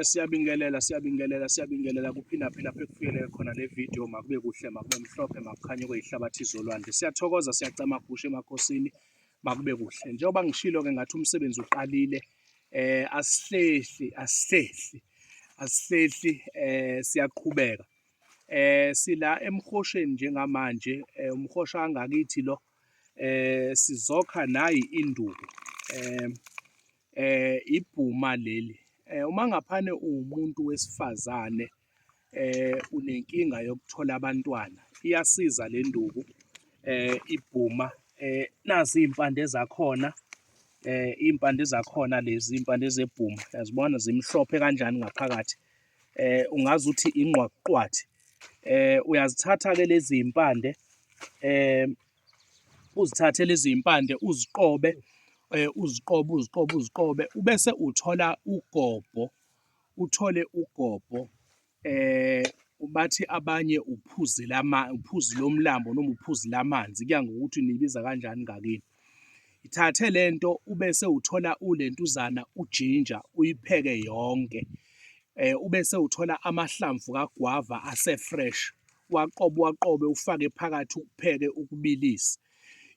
Siyabingelela, siyabingelela, siyabingelela kuphinda phela lapho ekufikele khona le video. Makube kuhle, makube mhlophe, makukhanye kweyihlabathi zolwandle. Siyathokoza, siyacama gusha emakhosini, makube kuhle. Njengoba ngishilo-ke ngathi umsebenzi uqalile, asihlehli, asihlehli, asihlehli, siyaqhubeka. Sila emhosheni njengamanje, umhosha wangakithi lo, sizokha nayi induku. Ibhuma leli. Uma ngaphane uwumuntu wesifazane unenkinga yokuthola abantwana, iyasiza le nduku ibhuma. Nazi iy'mpande zakhona, iy'mpande zakhona lezi iy'mpande zebhuma, uyazibona zimhlophe kanjani ngaphakathi. Ungaze uthi ingqwaqwathi. Uyazithatha-ke lezi iy'mpande uzithathe lezi zimpande uziqobe, uziqobe, uziqobe, uziqobe ubese uthola ugobho, uthole ugobho bathi abanye uphuzi lama, uphuzi lomlambo noma uphuzi lamanzi, kuya ngokuthi niyibiza kanjani ngakini. Ithathe lento ubese uthola ulentuzana ujinja uyipheke yonke, ubese uthola amahlamvu kagwava ase-fresh Waqobe waqobe ufake phakathi ukupheke ukubilise.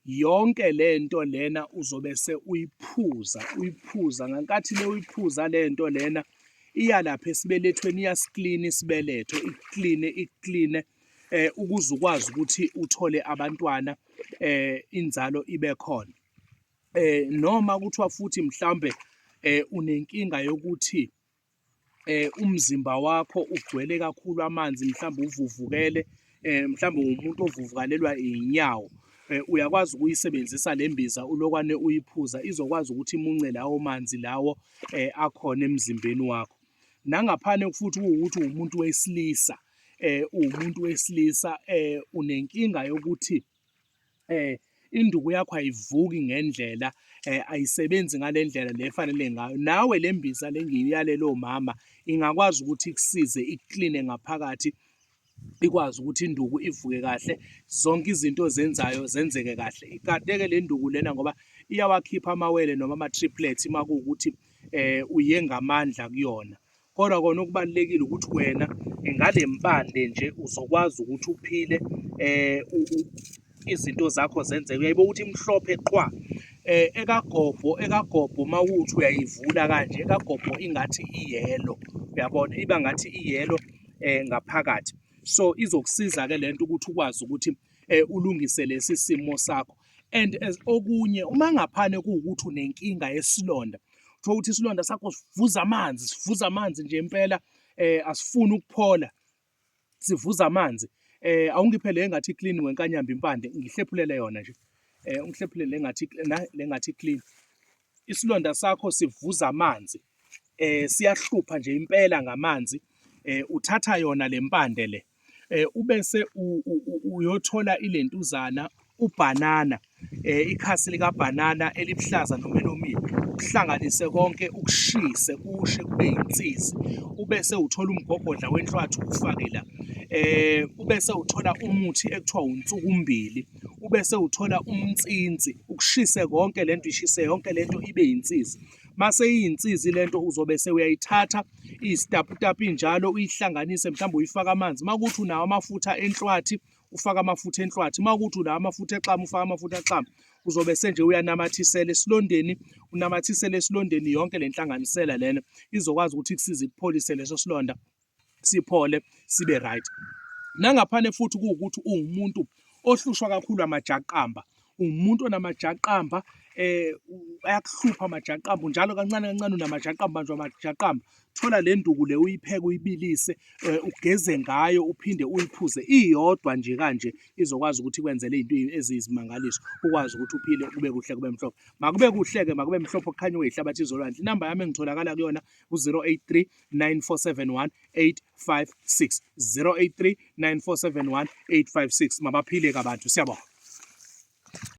Yonke lento lena uzobe se uyiphuza, uyiphuza ngenkathi le uyiphuza lento lena iya lapha esibelethweni, iyasiklina isibeletho, ikukline ikukline ukuze ukwazi ukuthi uthole abantwana, inzalo ibe khona. Noma kuthiwa futhi mhlawumbe unenkinga yokuthi umzimba wakho ugcwele kakhulu amanzi, mhlawumbe uvuvukele, mhlawumbe uwumuntu ovuvukalelwa iy'nyawo, uyakwazi ukuyisebenzisa le mbiza ulokwane uyiphuza, izokwazi ukuthi imunce lawo manzi lawo akhona emzimbeni wakho. Nangaphane futhi kuwukuthi uwumuntu wesilisa, uwumuntu wesilisa unenkinga yokuthi induku yakho ayivuki ngendlela, ayisebenzi ngale ndlela le efanele ngayo. Nawe le mbiza le ngiyiyalele omama ingakwazi ukuthi ikusize ikukline ngaphakathi, ikwazi ukuthi induku ivuke kahle, zonke izinto ozenzayo zenzeke kahle. Ikade-ke le nduku lena ngoba iyawakhipha amawele noma ama-triplets uma kuwukuthi uye ngamandla kuyona. Kodwa kona okubalulekile ukuthi wena ngale mpande nje uzokwazi ukuthi uphile izinto zakho zenzeke. Uyayibo ukuthi imhlophe qhwa. Ekagobho, ekagobho uma kuwukuthi uyayivula kanje, ekagobho ingathi iyelo, uyabona? Iba ngathi iyelo ngaphakathi. So izokusiza-ke lento ukuthi ukwazi ukuthi ulungise lesi simo sakho. And as okunye uma ngaphane kuwukuthi unenkinga yesilonda, Uthola ukuthi isilonda sakho sivuza amanzi, sivuza amanzi nje impela, asifuni ukuphola, sivuza amanzi. Awungiphe le engathi clean wenkanyamba impande, ngihlephulele yona nje. Ungihlephulele le engathi le engathi clean. Isilonda sakho sivuza amanzi, siyahlupha nje impela ngamanzi. Uthatha yona le mpande le, ubese uyothola ilentuzana ubhanana, ikhasi likabhanana elibuhlaza noma elomile, ukuhlanganise konke ukushise kushe kube insizi, ubese uthola umgogodla wenhlwathi uwufake la. Ubese uthola umuthi ekuthiwa unsukumbili, ubese uthola umnsinsi, ukushise konke lento, ishise yonke lento ibe insizi. Mase iyinsizi lento uzobe sewuyayithatha iyisitaputapu injalo uyihlanganise mhlawumbe uyifake amanzi. Uma kuwukuthi unawo amafutha enhlwathi ufake amafutha enhlwathi, uma kuwukuthi unawo amafutha exama ufake amafutha exama. Uzobe senje uyanamathisela esilondeni, unamathisele esilondeni yonke le nhlanganisela lena izokwazi ukuthi ikusize ikupholise leso silonda, siphole sibe right. Nangaphane futhi kuwukuthi uwumuntu ohlushwa kakhulu amajaqamba, uwumuntu onamajaqamba, ayakuhlupha amajaqamba njalo kancane kancane unamajaqamba, ubanjwa amajaqamba. Thola le nduku le uyipheke uyibilise, ugeze ngayo uphinde uyiphuze iyodwa nje kanje, izokwazi ukuthi ikwenzele izinto eziyizimangaliso, ukwazi ukuthi uphile kube kuhle kube mhlophe. Makube kuhle-ke, makube mhlophe okukhanya kweyihlabathi zolwandle. Inamba yami engitholakala kuyona u-083 9471 856, 083 9471 856. Mabaphile-ke abantu, siyabonga.